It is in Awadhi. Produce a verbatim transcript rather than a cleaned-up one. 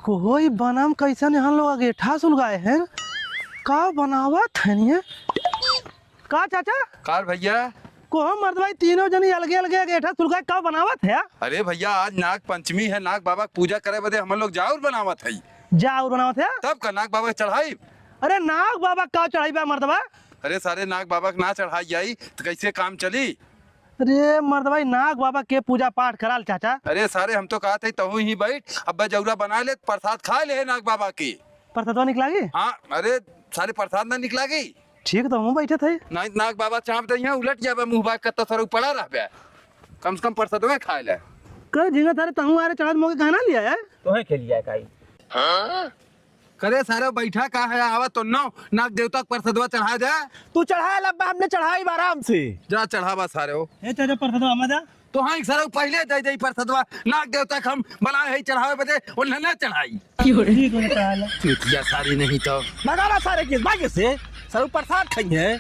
कोई बनम कैसन यहाँ लोग अगेठा सुलगाए हैं? का बनावत हैं ये? का चाचा? कार भैया। कोहो मर्द भाई, तीनों जनी अलगे अलगे अगेठा सुलगाए, का बनावत है? अरे भैया, आज नाग पंचमी है, नाग बाबा के पूजा करे बदे हमन लोग जाउर बनावत है। जाउर बनावत है? तब का नाग बाबा के चढ़ाई। अरे नाग बाबा का चढ़ाई बा मर्दवा? अरे सारे, नाग बाबा के ना चढ़ाई जाई तो कैसे काम चली? अरे मर्दवा, ई नाग बाबा के पूजा पाठ कराल चाचा। अरे सारे, हम तो कहत है तहूँ ही बैठ, अब जौरा बना ले, प्रसाद खा ले नाग बाबा के। प्रसादवा निकलागी? हाँ, अरे सारे, प्रसाद ना निकलागी। ठीक तो हम बैठे थे। नहीं तो नाग बाबा चाप दे, यहाँ उलट जाबे, मुँह बाग करता सारे पड़ा रहबे। कम से कम प्रसादवा खा ले। कर झिंगा सारे, तहूँ आरे चढ़त मोके कहना लिया है? तोहे के लिया काई? करे सारे, बैठा का है, आवा तो नौ नाग देवता के प्रसादवा चढ़ा दे। तू चढ़ा लब्बा, हमने चढ़ाई बा आराम से। जा चढ़ावा सारे हो। ए चाचा, प्रसादवा हमा जा। तो हाँ, एक सारे पहले दे दे प्रसादवा, नाग देवता के हम बनाए है चढ़ावे बदे, उन्हें ना चढ़ाई। ठीक हो, चढ़ा ला। चूतिया सारी नहीं तो। भगावा सारे के, भागे से। सारे प्रसाद खाई है।